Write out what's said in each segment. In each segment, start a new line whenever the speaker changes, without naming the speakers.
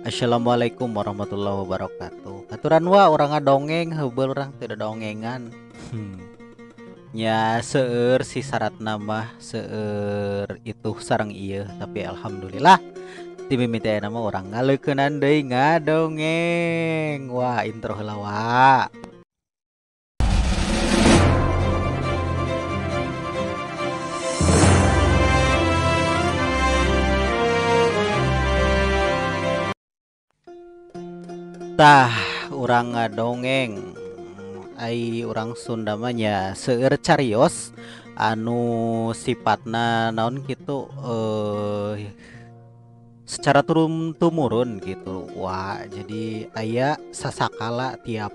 Assalamualaikum warahmatullahi wabarakatuh. Aturan wa urang ngadongeng heubeul urang teu dodongengan. Nya seueur si syaratna mah seueur itu sareng ieu, tapi alhamdulillah ti mimiti ayeuna mah urang ngaleukeunan deui ngadongeng. Wah, intro heula wa. Tah urang ngadongeng ai urang Sunda mah nya seueur carios anu sifatna naon kitu secara turun tumurun gitu. Wah, jadi aya sasakala tiap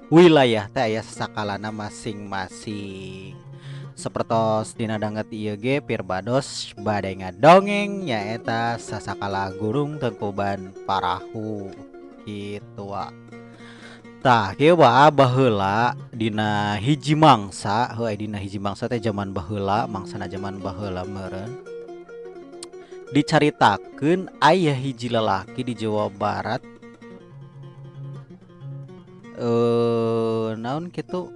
wilayah teh aya sasakalana masing-masing. Sapertos dina danget ieu ge pirbados bade ngadongeng nyaeta sasakala Gunung Tangkuban Parahu gitu wa. Tah kieu wa baheula dina hiji mangsa, heuh dina hiji mangsa teh jaman baheula, mangsana jaman baheula meureun. Dicaritakeun aya hiji lalaki di Jawa Barat. Naon kitu?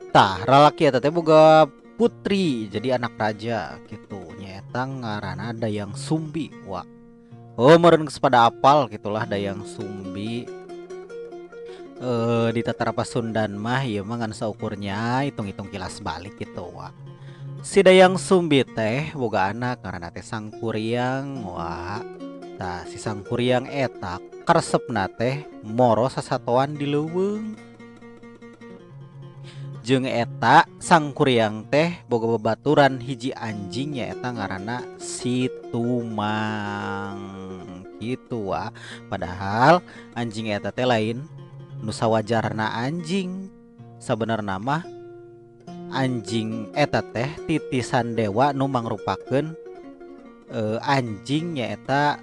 Tah lalaki eta teh boga putri, jadi anak raja gitu. Nyaeta ngaranna Dayang Sumbi wa. Oh meureun geus pada apal gitulah Dayang Sumbi. Di Tatar Pasundan mah ieu mah ngan saukurnya hitung-hitung kilas balik gitu wa. Si Dayang Sumbi teh boga anak ngaranna teh Sangkuriang wa. Tah si Sangkuriang eta karesepna teh moro sasatoan di leuweung. Jeung eta Sangkuriang teh boga babaturan hiji anjing nyaeta ngaranna si Tumang gitu wa. Padahal anjing eta teh lain nu sawajarna anjing. Sabenerna mah anjing eta teh titisan dewa nu mangrupakeun anjing nyaeta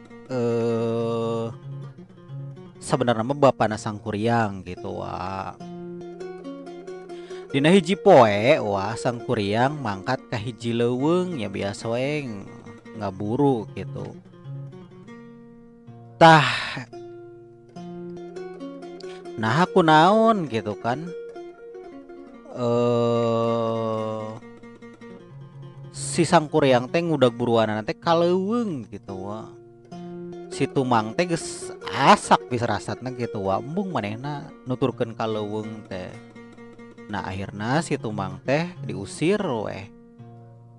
sabenerna mah bapana Sangkuriang gitu wa. Dina hiji poe wah Sangkuriang mangkat ka hiji leuweung nya biasa we ngaburu gitu. Tah nah kunaon gitu kan, si Sangkuriang teh ngudag buruanana teh ka leuweung gitu wa. Si Tumang teh geus asak pisrasatna gitu wa, embung manehna nuturkeun ka leuweung teh. Nah akhirna si Tumang teh diusir weh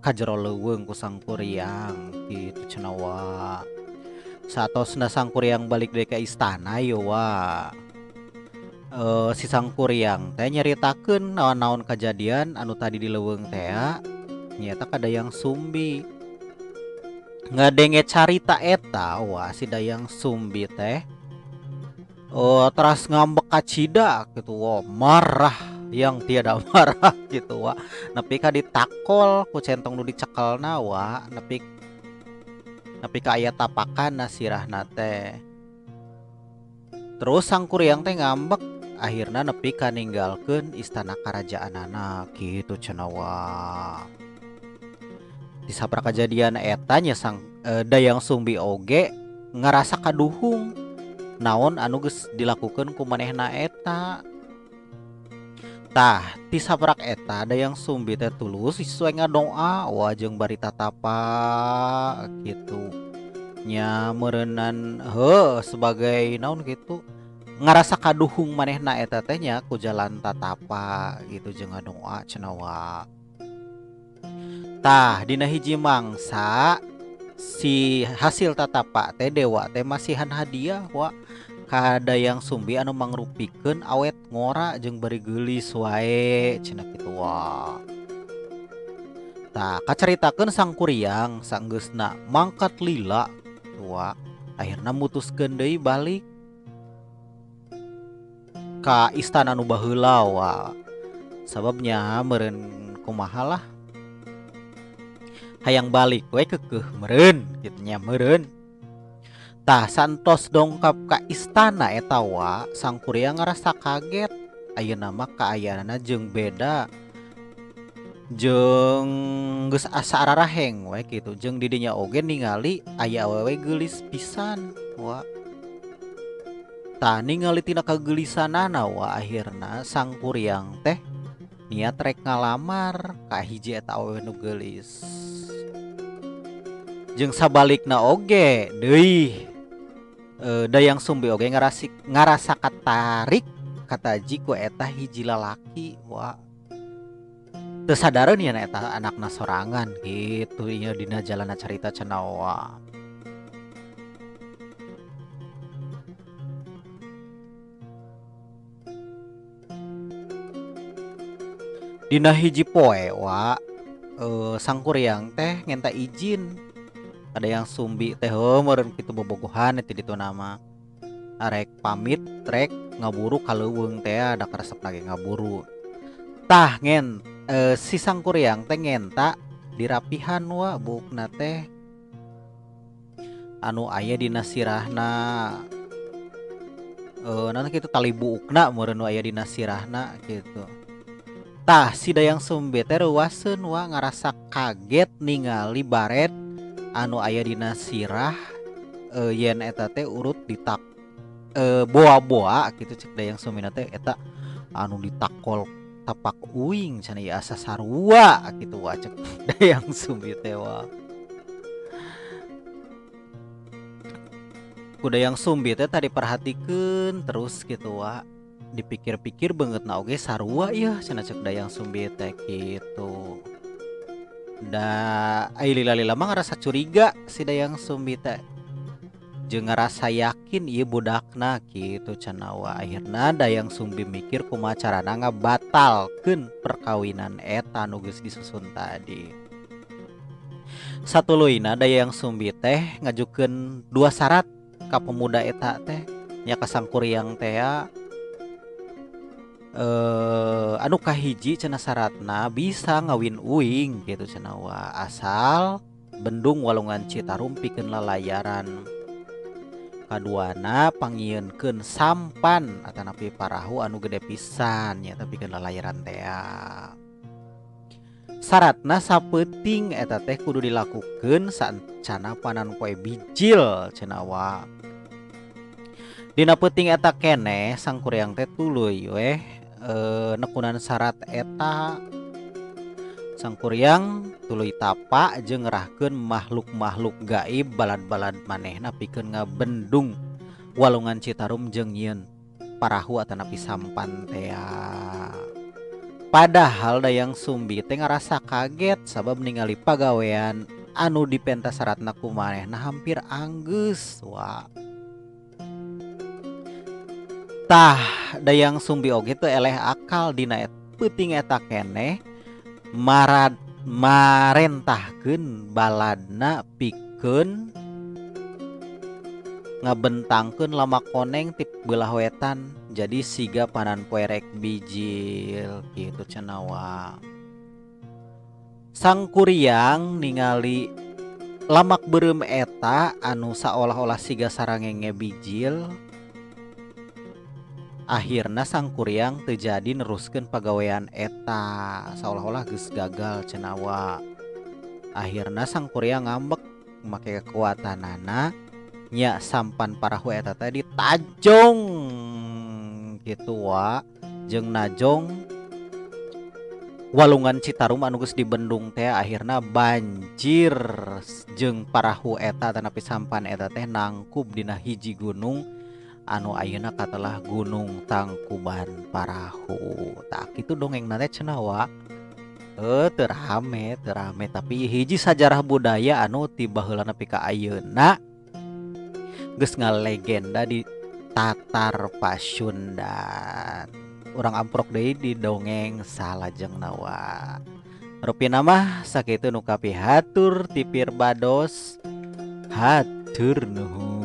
ka jero leuweung ku Sangkuriang gitu cenah wa. Satosna Sangkuriang balik deui ka istana ieu wa. Si Sangkuriang teh nyaritakeun naon-naon kajadian anu tadi di leuweung teh nyaeta ka Dayang Sumbi. Ngadenge carita eta wah si Dayang Sumbi teh teras ngambek kacida gitu wa, marah yang tiada marah gitu wa. Nepi ka ditakol ku centong nu dicekelna wa, nepi ka aya tapakan sirahna teh. Terus Sangkuriang teh ngambek akhirna nepi ka ninggalkeun istana karajaanana gitu cenah wa. Di saprak kajadian eta nya sang Dayang Sumbi oge ngarasa kaduhung naon anu geus dilakukeun ku manehna eta. Tah ti saprak eta Dayang Sumbi teh tulus sesuai ngadoa wa jeung bari tatapa gitu nya meureunnan heuh sebagai naon gitu ngarasa kaduhung manehna eta teh nya ku jalan tatapa gitu jeung ngadoa cenah wa. Tah dina hiji mangsa si hasil tatapa teh dewa teh masihan hadiah wa ka Dayang Sumbi anu mangrupikeun awet ngora jeung bari geulis wae cenah kitu wa. Tah kacaritakeun Sangkuriang sanggeusna mangkat lila wa, akhirna mutuskeun deui balik ka istana nu baheula wa. Sababnya meureun kumaha lah hayang balik we kekeuh meureun kitu nya meureun. Tah santos dongkap ka istana eta wa, Sangkuriang ngarasa kaget ayeuna mah kaayaanana jeung beda. Jeung geus asa araraheng we kitu jeung di dinya oge ningali aya awewe geulis pisan wa. Tah ningali tina kageulisanana wa akhirna Sangkuriang teh niat rek ngalamar ka hiji eta awewe nu geulis. Jeung sabalikna oge deui Dayang Sumbi oge ngarasa katarik kataji ku eta hiji lalaki wa. Teu sadareun nya eta anakna sorangan gitu ieu dina jalana carita cenah wa. Dina hiji poe wa Sangkuriang teh ngenta izin ada yang Sumbi teh meureun kitu bobogohan ti ditu nama arek pamit rek ngaburu ka leuweung teh da karesepna ge ngaburu. Tah ngen si Sangkuriang teh ngenta dirapihan wa buukna teh anu aya dina sirahna naon kitu tali buukna meureun nu aya dina sirahna kitu. Tah si Dayang Sumbi teh reuaseun wa ngarasa kaget ningali baret anu aya dina sirah yen eta teh urut ditak boa-boa kitu cek Dayang Sumbi teh eta anu ditakol tapak uing cenah ieu asa sarua kitu wa cek Dayang Sumbi teh wa. Ku Dayang Sumbi teh tadi perhatikeun terus kitu wa. Dipikir-pikir beungeutna oge sarua ieu cenah cek Dayang Sumbi teh kitu. Da ai lila-lila mah ngarasa curiga si Dayang Sumbi teh. Jeung ngarasa yakin ieu budakna kitu cenah wa. Akhirna Dayang Sumbi mikir kumaha carana ngabatalkeun perkawinan eta nu geus disusun tadi. Satuluyna Dayang Sumbi teh ngajukeun dua syarat ka pemuda eta teh nya ka Sangkuriang teh anu kahiji cenah syaratna bisa ngawin uing gitu cenah wa asal bendung walungan Citarum pikeun lalayaran. Kaduana pangieunkeun sampan atanapi parahu anu gede pisan nya pikeun lalayaran teh. Syaratna sapeuting eta teh kudu dilakukeun saencana panan poe bijil cenah wa. Dina peuting eta keneh Sangkuriang teh tuluy weh nekunan syarat eta. Sangkuriang tuluy tapa jeung ngerahkeun makhluk-makhluk gaib balad-balad manehna pikeun ngabendung walungan Citarum jeung nyieun parahu atanapi sampan teh. Padahal Dayang Sumbi teh ngarasa kaget sabab ningali pagawean anu dipenta syaratna ku manehna hampir anggeus wa. Tah Dayang Sumbi oge teu eleh akal dina peuting eta keneh marentahkeun baladna pikeun ngabentangkeun lamak koneng ti beulah wetan jadi siga panan poe rek bijil kitu cenah wa. Sangkuriang ningali lamak beureum eta anu saolah-olah siga sarangenge bijil. Akhirna Sangkuriang teu jadi neruskeun pagawean eta saolah-olah geus gagal cenah wa. Akhirna Sangkuriang ngambek make kekuatanana nya sampan parahu eta teh ditajong kitu wa jeung najong walungan Citarum anu geus dibendung teh akhirna banjir jeung parahu eta tanapi sampan eta teh nangkub dina hiji gunung anu ayeuna katelah Gunung Tangkuban Parahu. Tah kitu dongengna teh cenah wa. Teu rame tapi hiji sajarah budaya anu ti baheula nepi ka ayeuna geus ngalegenda di Tatar Pasundan. Urang amprok deui di dongeng salajengna wa. Rupina mah sakitu nu kapihatur ti Pirbados. Hatur nuhun.